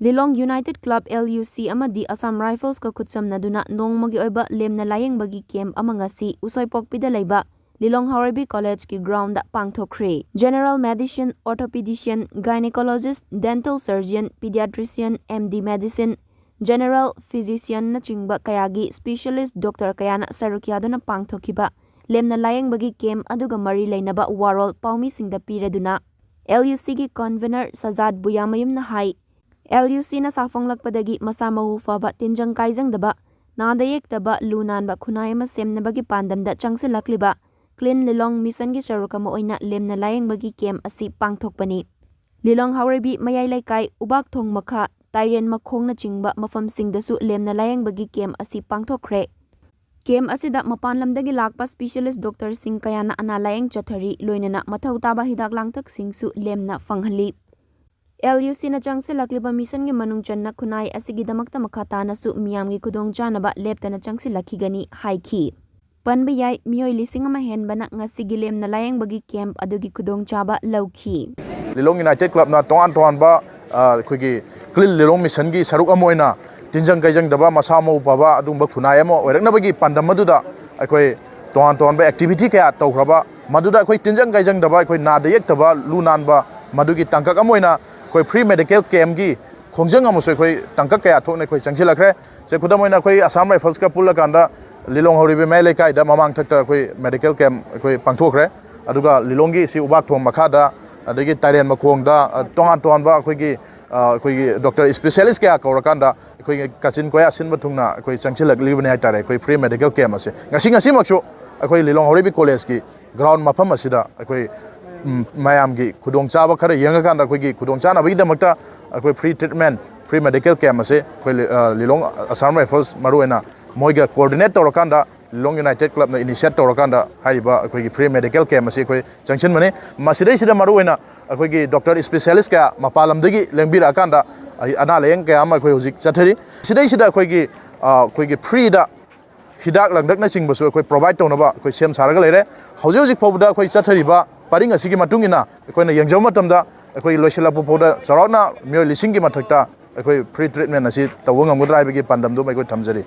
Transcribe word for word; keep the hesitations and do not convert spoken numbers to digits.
ꯂꯤꯂꯣꯡ United club, LUC, ꯑꯃꯗꯤ ꯑꯁꯥꯝ ꯔꯥꯏꯐꯜꯁꯀ ꯈꯨꯠꯁꯝꯅꯗꯨꯅ ꯅꯣꯡꯃꯒꯤ ꯑꯣꯏꯕ ꯂꯦꯝꯅ ꯂꯥꯌꯦꯡꯕꯒꯤ ꯀꯦꯝꯞ ꯑꯃ ꯉꯁꯤ ꯎꯁꯣꯏꯄꯣꯛꯄꯤꯗ ꯂꯩꯕ ꯂꯤꯂꯣꯡ ꯍꯥꯎꯔꯩꯕꯤ ꯀꯣꯂꯦꯖꯀꯤ ꯒ꯭ꯔꯥꯎꯟꯗ ꯄꯥꯡꯊꯣꯛꯈ꯭ꯔꯦ꯫ General medicine, orthopaedician, gynaecologist, dental surgeon, paediatrician, MD medicine, general ꯐꯤꯖꯤꯁꯤꯌꯟꯅꯆꯤꯡꯕ ꯀꯌꯥꯒꯤ ꯁ꯭ꯄꯦꯁꯤꯌꯦꯂꯤꯁ꯭ꯠ ꯗꯣꯛꯇꯔ ꯀꯌꯥꯅ ꯁꯔꯨꯛ ꯌꯥꯗꯨꯅ ꯄꯥꯡꯊꯣꯛꯈꯤꯕ ꯂꯦꯝꯅ ꯂꯥꯌꯦꯡꯕꯒꯤ ꯀꯦꯝꯞ ꯑꯗꯨꯒ ꯃꯔꯤ ꯂꯩꯅꯕ ꯋꯥꯔꯣꯜ ꯄꯥꯎꯃꯤꯁꯤꯡꯗ ꯄꯤꯔꯗꯨꯅ, LUCꯒꯤ ꯀꯟꯚꯤꯅꯔ ꯁꯖꯥꯗ ꯕꯨꯌꯥꯃꯌꯨꯝꯅ ꯍꯥꯏ, LUCꯅ ꯁꯥꯐꯣꯡꯂꯛꯄꯗꯒꯤ ꯃꯁꯥ ꯃꯎ ꯐꯕ, ꯇꯤꯟꯖꯪ ꯀꯥꯏꯖꯪꯗꯕ, ꯅꯥꯗ ꯌꯦꯛꯇꯕ, ꯂꯨ ꯅꯥꯟꯕ ꯈꯨꯟꯅꯥꯏ ꯑꯃ ꯁꯦꯝꯅꯕꯒꯤ ꯄꯥꯟꯗꯝꯗ ꯆꯪꯁꯤꯜꯂꯛꯂꯤꯕ ꯀ꯭ꯂꯤꯟ ꯂꯤꯂꯣꯡ ꯃꯤꯁꯟꯒꯤ ꯁꯔꯨꯛ ꯑꯃ ꯑꯣꯏꯅ ꯂꯦꯝꯅ ꯂꯥꯌꯦꯡꯕꯒꯤ ꯀꯦꯝꯞ ꯑꯁꯤ ꯄꯥꯡꯊꯣꯛꯄꯅꯤ꯫ ꯂꯤꯂꯣꯡ ꯍꯥꯎꯔꯩꯕꯤ ꯃꯌꯥꯏ ꯂꯩꯀꯥꯏ, ꯎꯕꯥꯛꯊꯣꯡ ꯃꯈꯥ, ꯇꯥꯏꯔꯦꯟ ꯃꯈꯣꯡꯅꯆꯤꯡꯕ ꯃꯐꯝꯁꯤꯡꯗꯁꯨ ꯂꯦꯝꯅ ꯂꯥꯌꯦꯡꯕꯒꯤ ꯀꯦꯝꯞ ꯑꯁꯤ ꯄꯥꯡꯊꯣꯛꯈ꯭ꯔꯦ꯫ ꯀꯦꯝꯞ ꯑꯁꯤꯗ ꯃꯄꯥꯟ ꯂꯝꯗꯒꯤ ꯂꯥꯛꯄ ꯁ꯭ꯄꯦꯁꯤꯌꯦꯂꯤꯁ꯭ꯠ ꯗꯣꯛꯇꯔꯁꯤꯡ ꯀꯌꯥꯅ ꯑꯅꯥ ꯂꯥꯌꯦꯡ ꯆꯠꯊꯔꯤ, ꯂꯣꯏꯅꯅ ꯃꯊꯧ ꯇꯥꯕ ꯍꯤꯗꯥꯛ ꯂꯥꯡꯊꯛꯁꯤꯡꯁꯨ ꯂꯦꯝꯅ ꯐꯪꯍꯜꯂꯤ꯫ LUCꯅ ꯆꯪꯁꯤꯜꯂꯛꯂꯤꯕ ꯃꯤꯁꯟꯒꯤ ꯃꯅꯨꯡ ꯆꯟꯅ ꯈꯨꯟꯅꯥꯏ ꯑꯁꯤꯒꯤꯗꯃꯛꯇ ꯃꯈꯥ ꯇꯥꯅꯁꯨ ꯃꯤꯌꯥꯝꯒꯤ ꯈꯨꯗꯣꯡꯆꯥꯅꯕ ꯂꯦꯞꯇꯅ ꯆꯪꯁꯤꯜꯂꯛꯈꯤꯒꯅꯤ ꯍꯥꯏꯈꯤ꯫ ꯄꯟꯕ ꯌꯥꯏ, ꯃꯤꯑꯣꯏ ꯂꯤꯁꯤꯡ ꯑꯃ ꯍꯦꯟꯕꯅ ꯉꯁꯤꯒꯤ ꯂꯦꯝꯅ ꯂꯥꯌꯦꯡꯕꯒꯤ ꯀꯦꯝꯞ ꯑꯗꯨꯒꯤ ꯈꯨꯗꯣꯡꯆꯥꯕ ꯂꯧꯈꯤ꯫ ꯂꯤꯂꯣꯡ ꯌꯨꯅꯥꯏꯇꯦꯗ ꯀ꯭ꯂꯕꯅ ꯇꯣꯉꯥꯟ ꯇꯣꯉꯥꯟꯕ, ꯑ, ꯑꯩꯈꯣꯏꯒꯤ ꯀ꯭ꯂꯤꯟ ꯂꯤꯂꯣꯡ ꯃꯤꯁꯟꯒꯤ ꯁꯔꯨꯛ ꯑꯃ ꯑꯣꯏꯅ ꯇꯤꯟꯖꯪ ꯀꯥꯏꯖꯪꯗꯕ, ꯃꯁꯥ ꯃꯎ ꯐꯕ ꯑꯗꯨꯒꯨꯝꯕ ꯈꯨꯟꯅꯥꯏ ꯑꯃ ꯑꯣꯏꯔꯛꯅꯕꯒꯤ ꯄꯥꯟꯗꯝ ꯑꯗꯨꯗ ꯑꯩꯈꯣꯏ ꯇꯣꯉꯥꯟ ꯇꯣꯉꯥꯟꯕ ꯑꯦꯛꯇꯤꯚꯤꯇꯤ ꯀꯌꯥ ꯇꯧꯈ꯭ꯔꯕ, ꯃꯗꯨꯗ ꯑꯩꯈꯣꯏ ꯇꯤꯟꯖꯪ ꯀꯥꯏꯖꯪꯗꯕ, ꯑꯩꯈꯣꯏ ꯅꯥꯗ ꯌꯦꯛꯇꯕ, ꯂꯨ ꯅꯥꯟꯕ, ꯃꯗꯨꯒꯤ ꯇꯥꯡꯀꯛ ꯑꯃ ꯑꯣꯏꯅ ꯑꯩꯈꯣꯏ ꯐ꯭ꯔꯤ ꯃꯦꯗꯤꯀꯦꯜ ꯀꯦꯝꯞꯀꯤ ꯈꯣꯡꯖꯪ ꯑꯃꯁꯨ ꯑꯩꯈꯣꯏ ꯇꯥꯡꯀꯛ ꯀꯌꯥ ꯊꯣꯛꯅ ꯑꯩꯈꯣꯏ ꯆꯪꯁꯤꯜꯂꯛꯈ꯭ꯔꯦ꯫ ꯁꯦ, ꯈꯨꯗꯝ ꯑꯣꯏꯅ ꯑꯩꯈꯣꯏ ꯑꯁꯥꯝ ꯔꯥꯏꯐꯜꯁꯀ ꯄꯨꯜꯂꯀꯥꯟꯗ ꯂꯤꯂꯣꯡ ꯍꯧꯔꯤꯕ ꯃꯌꯥꯏ ꯂꯩꯀꯥꯏꯗ ꯃꯃꯥꯡꯊꯛꯇ ꯑꯩꯈꯣꯏ ꯃꯦꯗꯤꯀꯦꯜ ꯀꯦꯝꯞ ꯑꯩꯈꯣꯏ ꯄꯥꯡꯊꯣꯛꯈ꯭ꯔꯦ꯫ ꯑꯗꯨꯒ ꯂꯤꯂꯣꯡꯒꯤ ꯁꯤ ꯎꯕꯥꯛꯊꯣꯡ ꯃꯈꯥꯗ, ꯑꯗꯒꯤ ꯇꯥꯏꯔꯦꯟ ꯃꯈꯣꯡꯗ, ꯑ, ꯇꯣꯉꯥꯟ ꯇꯣꯉꯥꯟꯕ ꯑꯩꯈꯣꯏꯒꯤ, ꯑ, ꯑꯩꯈꯣꯏꯒꯤ ꯗꯣꯛꯇꯔ ꯁ꯭ꯄꯦꯁꯤꯌꯦꯂꯤꯁ꯭ꯠ ꯀꯌꯥ ꯀꯧꯔꯀꯥꯟꯗ ꯑꯩꯈꯣꯏꯒꯤ ꯀꯥꯆꯤꯟ ꯀꯣꯌꯥ ꯁꯤꯟꯕ ꯊꯨꯡꯅ ꯑꯩꯈꯣꯏ ꯆꯪꯁꯤꯜꯂꯛꯂꯤꯕꯅꯤ ꯍꯥꯏꯇꯥꯔꯦ, ꯑꯩꯈꯣꯏ ꯐ꯭ꯔꯤ ꯃꯦꯗꯤꯀꯦꯜ ꯀꯦꯝꯞ ꯑꯁꯦ꯫ ꯉꯁꯤ, ꯉꯁꯤꯃꯛꯁꯨ ꯑꯩꯈꯣꯏ ꯂꯤꯂꯣꯡ ꯍꯧꯔꯩꯕꯤ ꯀꯣꯂꯦꯖꯀꯤ ꯒ꯭ꯔꯥꯎꯟ ꯃꯐꯝ ꯑꯁꯤꯗ ꯑꯩꯈꯣꯏ, ꯎꯝ, ꯃꯌꯥꯝꯒꯤ ꯈꯨꯗꯣꯡꯆꯥꯕ ꯈꯔ ꯌꯦꯡꯉꯀꯥꯟꯗ ꯑꯩꯈꯣꯏꯒꯤ ꯈꯨꯗꯣꯡꯆꯥꯅꯕꯒꯤꯗꯃꯛꯇ ꯑꯩꯈꯣꯏ free treatment, free medical camp ꯑꯁꯦ ꯑꯩꯈꯣꯏ ꯂꯤ-, ꯑ, ꯂꯤꯂꯣꯡ ꯑꯁꯥꯝ ꯔꯥꯏꯐꯜꯁ ꯃꯔꯨꯑꯣꯏꯅ ꯃꯣꯏꯒ ꯀꯣꯑꯣꯔꯗꯤꯅꯦꯠ ꯇꯧꯔꯀꯥꯟꯗ, ꯂꯤꯂꯣꯡ ꯌꯨꯅꯥꯏꯇꯦꯗ ꯀ꯭ꯂꯕꯅ ꯏꯅꯤꯁꯤꯌꯦꯠ ꯇꯧꯔꯀꯥꯟꯗ ꯍꯥꯏꯔꯤꯕ ꯑꯩꯈꯣꯏꯒꯤ ꯐ꯭ꯔꯤ ꯃꯦꯗꯤꯀꯦꯜ ꯀꯦꯝꯞ ꯑꯁꯤ ꯑꯩꯈꯣꯏ ꯆꯪꯁꯤꯟꯕꯅꯤ꯫ ꯃꯁꯤꯗꯩꯁꯤꯗ ꯃꯔꯨꯑꯣꯏꯅ ꯑꯩꯈꯣꯏꯒꯤ ꯗꯣꯛꯇꯔ ꯁ꯭ꯄꯦꯁꯤꯌꯦꯂꯤꯁ꯭ꯠ ꯀꯌꯥ ꯃꯄꯥꯟ ꯂꯝꯗꯒꯤ ꯂꯦꯡꯕꯤꯔꯛꯑꯀꯥꯟꯗ ꯑꯩ ꯑꯅꯥ ꯂꯥꯌꯦꯡ ꯀꯌꯥ ꯑꯃ ꯑꯩꯈꯣꯏ ꯍꯧꯖꯤꯛ ꯆꯠꯊꯔꯤ꯫ ꯁꯤꯗꯩꯁꯤꯗ ꯑꯩꯈꯣꯏꯒꯤ, ꯑ, ꯑꯩꯈꯣꯏꯒꯤ ꯐ꯭ꯔꯤꯗ ꯍꯤꯗꯥꯛ ꯂꯥꯡꯊꯛꯅꯆꯤꯡꯕꯁꯨ ꯑꯩꯈꯣꯏ ꯄ꯭ꯔꯣꯚꯥꯏꯗ ꯇꯧꯅꯕ ꯑꯩꯈꯣꯏ ꯁꯦꯝ ꯁꯥꯔꯒ ꯂꯩꯔꯦ꯫ ꯍꯧꯖꯤꯛ ꯍꯧꯖꯤꯛ ꯐꯥꯎꯕꯗ ꯑꯩꯈꯣꯏ ꯆꯠꯊꯔꯤꯕ ꯄꯔꯤꯡ ꯑꯁꯤꯒꯤ ꯃꯇꯨꯡ ꯏꯟꯅ ꯑꯩꯈꯣꯏꯅ ꯌꯦꯡꯖꯕ ꯃꯇꯝꯗ ꯑꯩꯈꯣꯏ ꯂꯣꯏꯁꯤꯜꯂꯛꯄ ꯐꯥꯎꯗ ꯆꯥꯎꯔꯥꯛꯅ ꯃꯤꯑꯣꯏ ꯂꯤꯁꯤꯡꯒꯤ ꯃꯊꯛꯇ ꯑꯩꯈꯣꯏ free treatment ꯑꯁꯤ ꯇꯧꯕ ꯉꯝꯒꯗ꯭ꯔꯥ ꯍꯥꯏꯕꯒꯤ ꯄꯥꯟꯗꯝꯗꯨꯃ ꯑꯩꯈꯣꯏ ꯊꯝꯖꯔꯤ꯫